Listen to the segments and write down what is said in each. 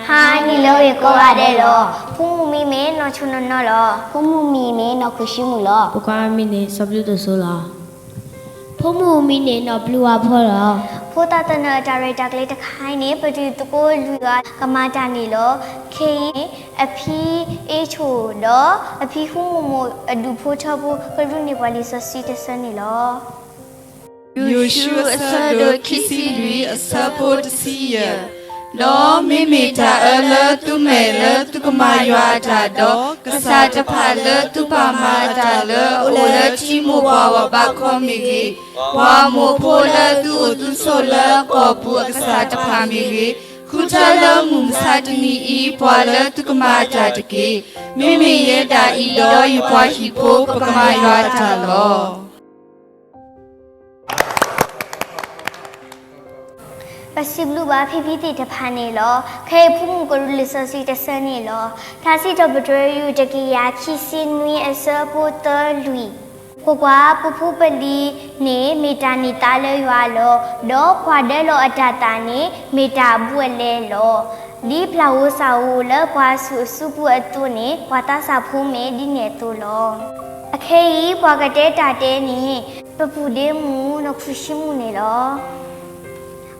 ဟါနၤလၢအဂ့ၤကိးဂၤဒဲးလီၤ. ဖိမုၣ်မံၤမ့ၢ်နီၢ်ဆိနီၢ်နီၢ်လီၤ. ဖိမုၣ်မံၤမ့ၢ်နီၢ်ခုၣ်ဆံမုၣ်လီၤ. ဖိခွါမံၤန့ၣ်စီၤဘျုးဒိၣ်စိလီၤ. ဖိမုၣ်မံၤန့ၣ်နီၢ်ဘျုးဝါဖီလီၤ. ဖိသၣ်သနၢၣ်အတၢ်ရဲၣ်တၢ်ကျဲၤတခါအံၤန့ၣ် ပတုၤသကိးလွံၢ်ဂၤကမၤတၢ်န့ၣ်လီၤ. ခဲအံၤ အဖံအ့ၣ်ဆိၣ်ဒီး အဖံဃူမိၢ်မိၢ်အဒူၣ်ဖိထၢဖိ ကဒုးနဲၣ်ပှၤလံာ်စီဆှံတဆၢန့ၣ်လီၤ. ယိၤၡူအဆၢဒိၣ်ခံဆံလွံၢ်အဆၢဖိတဆံယဲၢ်, ဒီးမ့မ့ၢ်တၢ်အၢလၢသုမဲာ်လၢသုကမၤယွၤအတၢ်ဒီး ကစၢ်တဖၣ်လၢသုပာ်မၤအတၢ်လၢအအိၣ်လၢထံမိၢ်ပှၢ်ဂီၢ်ဘးခီမ့ၢ်ဂ့ၤ, ပှၤမိၢ်ဖိလၢသုအိၣ်သုဆိးလၢကီၢ်ပူၤအကစၢ်တဖၣ်မ့ၢ်ဂ့ၤ, ဃုထၢလၢမုၢ်မဆါတနံၤအံၤ ပှၤလၢသုကမၤအတၢ်တက့ၢ်. မ့မ့ၢ်ယဲဒၣ်အံၤဒီးယပှၤဟံၣ်ဖိ ပကမၤယွၤအတၢ်လီၤ. ပစံးဘျုးဘၣ်ဖံဖံသ့ၣ်တဖၣ်န့ၣ်လီၤ. ခဲအံၤဖိမုၣ်ကဒုးနဲၣ်လံာ်စီဆှံတဆၢန့ၣ်လီၤ. ထါစံးထီၣ်ပတြၢၤ ယူၢ်တကယၤခံဆံနွံအဆၢဖိသၢလွံၢ်, ကွၢ်ကွၢ်, ပဖိပလံၤန့ၣ် မ့ၢ်တၢ်န့ၢ်သါလၢယွၤလီၤ. ဒီးကွၢ်ဒၢလီၤအတၤသၣ်န့ၣ် မ့ၢ်တၢ်အဘူးအလဲလီၤ. ဒ်ပျၢ်ဧိၤစၢ်ဧိၤလၢပှၤအစုအစုပူၤအသိးန့ၣ် ပှၤသးစၢ်ဖိမ့ၢ်ဒ်န့ၣ်အသိးလီၤ. အခဲအံၤ ပှၤကတဲတၢ်တဲန့ၣ် ပပုၢ်ဒ့မုၣ်နီၢ်ခုၣ်ဆံမုၣ်န့ၣ်လီၤ.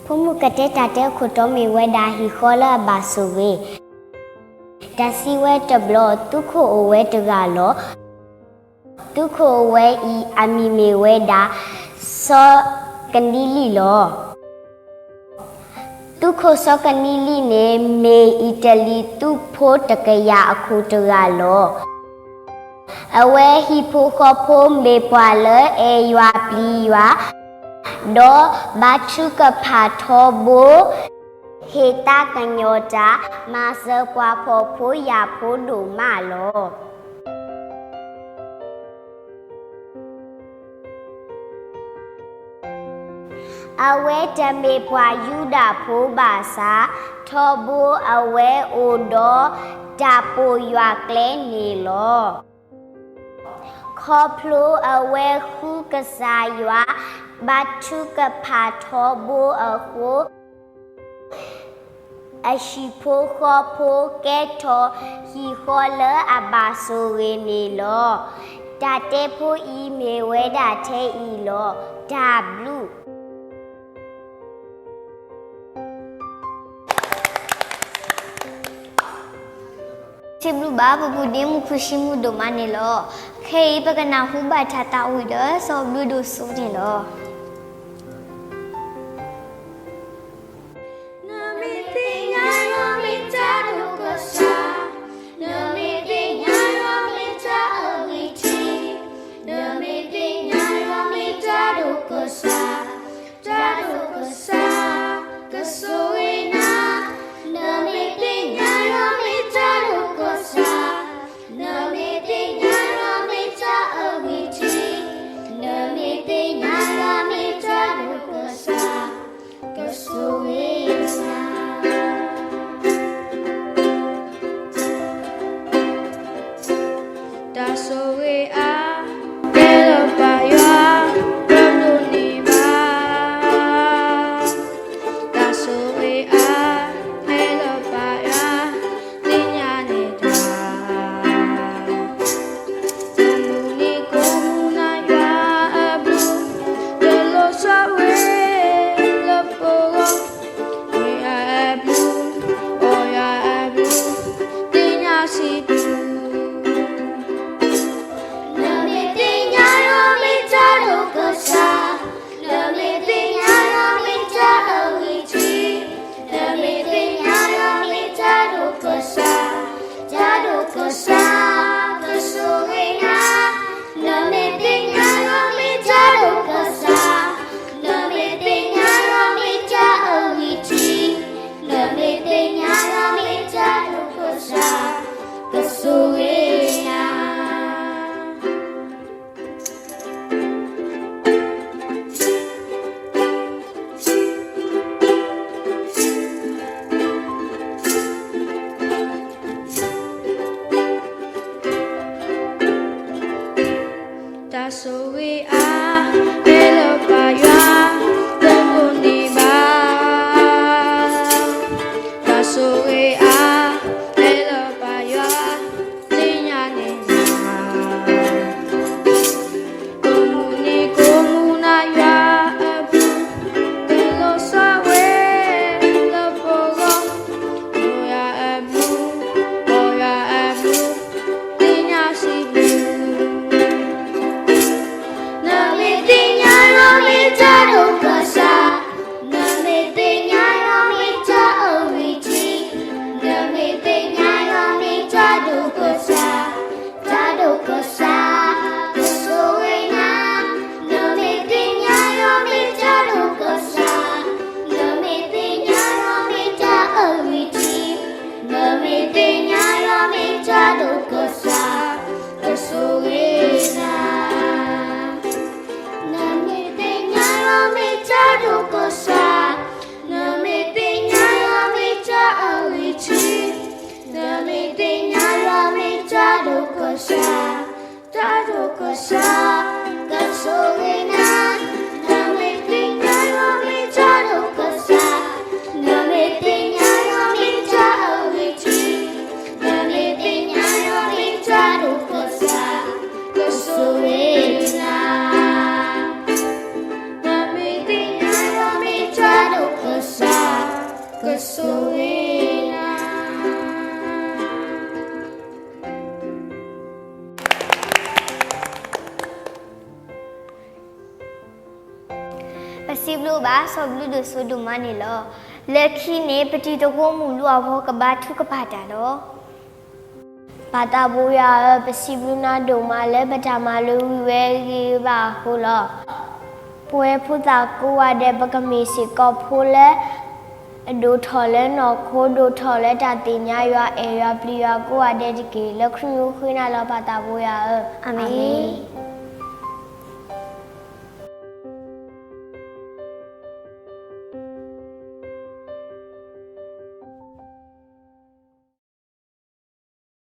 ဖိမုၣ်ကတဲတၢ်တဲအခိၣ်တီမ့ၢ်ဝဲဒၣ်ဟံၣ်ဃီလၢအဘၣ်ဆိၣ်ဂ့ၤ. တၢ်စံးဝဲတဘျီ သုးခိၣ်အိၣ်ဝဲတဂၤလီၤ. သုးခိၣ်ဝဲအံၤအမံၤမ့ၢ်ဝဲဒၣ် စီၤကနံလံၣ်လီၤ. သုးခိၣ်စီၤကနံလံၣ်န့ၣ် မ့ၢ်အံၣ်တလံၤသုးဖိတကယၤအခိၣ်တဂၤလီၤ. အဝဲဟံၣ်ဖိဃီဖိမ့ၢ်ပှၤလၢအဲၣ်ယွၤပျံၤယွၤ, ဒီးဘါထုကဖၣ်ထီဘိ, ဟ့ၣ်သးကညီၤတၢ်, မၤစၢၤပှၤဖှီၣ်ဖိယာ်ဖိဒိၣ်မးလီၤ. အဝဲတမ့ၢ်ပှၤယူဒၤဖိဘၣ်ဆၣ်, ထီဘိအဝဲအိၣ်ဒီးတၢ်ပိာ်ယွၤကျဲန့ၣ်လီၤ. ခီဖျိအဝဲဃုကစၢ်ယွၤ ဘါထုကဖၣ်ထီဘိအဃိ, အဟံၣ်ဖိဃီဖိကဲထီၣ်ဟံၣ်ဃီလၢအဘၣ်ဆိၣ်ဂ့ၤန့ၣ်လီၤ. တၢ်တဲဖိအံၤမ့ၢ်ဝဲဒၣ်ထဲအံၤလီၤ. တၢ်ဘျုး စံးဘျုးဘၣ်ပပုၢ်ဒ့မုၣ်ခုၣ်ဆံမုၣ်ဒိၣ်မးန့ၣ်လီၤ. ခဲအံၤပကနၢ်ဟူဘၣ်တၢ်သးဝံၣ်ဒီးစီၤဘျုးဒိၣ်စိန့ၣ်လီၤ. နမ့ၢ်သ့ၣ်ညါယွၤမ့ၢ်တၢ်ဒိၣ်ကစၢ်, နမ့ၢ်သ့ၣ်ညါယွၤမ့ၢ်တၢ်အဂံၢ်ထံး, နမ့ၢ်သ့ၣ်ညါယွၤမ့ၢ်တၢ်ဒိၣ်ကစၢ်, တၢ်ဒိၣ်ကစၢ် ကဆိၣ်ဂ့ၤနၤ. နမ့ၢ်သ့ၣ်ညါယွၤမ့ၢ်တၢ်ဒိၣ်ကစၢ်, နမ့ၢ်သ့ၣ်ညါယွၤမ့ၢ်တၢ်အဂံၢ်ထံး, နမ့ၢ်သ့ၣ်ညါယွၤမ့ၢ်တၢ်ဒိၣ်ကစၢ်, ကဆိၣ်ဂ့ၤနၤ. တၢ်ဆိၣ်ဂ့ၤအါ တဲလီၤပာ်ယွၤ ပဒိးန့ၢ်ဘၣ်. တၢ်ဆိၣ်ဂ့ၤအါ တဲလီၤပာ်ယွၤ သ့ၣ်ညါန့ၢ်တၢ် တမူန့ၢ်ကိးမူနၤယွၤအဘျုး, တလိၣ်ဆိၣ်ဂ့ၤလၢပဂီၢ်, မ့ၢ်ယွၤအဘျုး, အိၣ်ယွၤအဘျုး, သ့ၣ်ညါစံးဘျုး. နမ့ၢ်သ့ၣ်ညါယွၤမ့ၢ်တၢ်ဒိၣ်ကစၢ်, နမ့ၢ်သ့ၣ်ညါယွၤမ့ၢ်တၢ်အဂံၢ်ထံး, နမ့ၢ်သ့ၣ်ညါယွၤမ့ၢ်တၢ်ဒိၣ်ကစၢ်, တၢ်ဒိၣ်ကစၢ် ကဆိၣ်ဂ့ၤနၤ. နမ့ၢ်သ့ၣ်ညါယွၤမ့ၢ်တၢ်ဒိၣ်ကစၢ်, နမ့ၢ်သ့ၣ်ညါယွၤမ့ၢ်တၢ်အဂံၢ်ထံး, နမ့ၢ်သ့ၣ်ညါယွၤမ့ၢ်တၢ်ဒိၣ်ကစၢ်, ကဆိၣ်ဂ့ၤနၤ. တၢ်ဆိၣ်ဂ့ၤအါ တဲလီၤပာ်ယွၤ ပဒိးန့ၢ်ဘၣ်. တၢ်ဆိၣ်ဂ့ၤအါ ကစၢ်, တၢ်ဒိၣ်ကစၢ်, ကဆိၣ်ဂ့ၤနၤ, နမ့ၢ်သ့ၣ်ညါယွၤမ့ၢ်တၢ်ဒိၣ်ကစၢ်, နမ့ၢ်သ့ၣ်ညါယွၤမ့ၢ်တၢ်အဂ့ၤထံး, နမ့ၢ်သ့ၣ်ညါယွၤမ့ၢ်တၢ်ဒိၣ်ကစၢ်, ကဆိၣ်ဂ့ၤနၤ. နမ့ၢ်သ့ၣ်ညါယွၤမ့ၢ်တၢ်ဒိၣ်ကစၢ်, ကဆိၣ်ဂ့ၤနၤ. ပစံးဘျုးဘၣ်စီၤဘျုးဒိၣ်စိဒိၣ်မးန့ၣ်လီၤ. လၢခံန့ၣ် ပတံၤသကိးမုၣ်လူၤအဂီၢ်ကဘါထုကဖၣ်တၢ်လီၤ. ပၢ်သးဘိယွၤဧၢ, ပစံးဘျုးနၤဒိၣ်မးလၢပတၢ်မၤလိဝံၤဝဲဂ့ၤဂ့ၤဘၣ်အဃိလီၤ. ပဝဲဖိသၣ်ကိးဂၤဒဲး ပကမ့ၢ်စ့ၢ်ကီးဖိလၢ အဒိၣ်ထီၣ်လၢနီၢ်ခိ, ဒိၣ်ထီၣ်လၢတၢ်သ့ၣ်ညါယွၤ, အဲၣ်ယွၤပျံၤယွၤကိးဂၤဒဲးတက့ၢ်. လၢခရံာ်မံၤဃ့နၤလီၤ ပၢ်သးဘိယွၤဧၢ, အၤမ့ၣ်.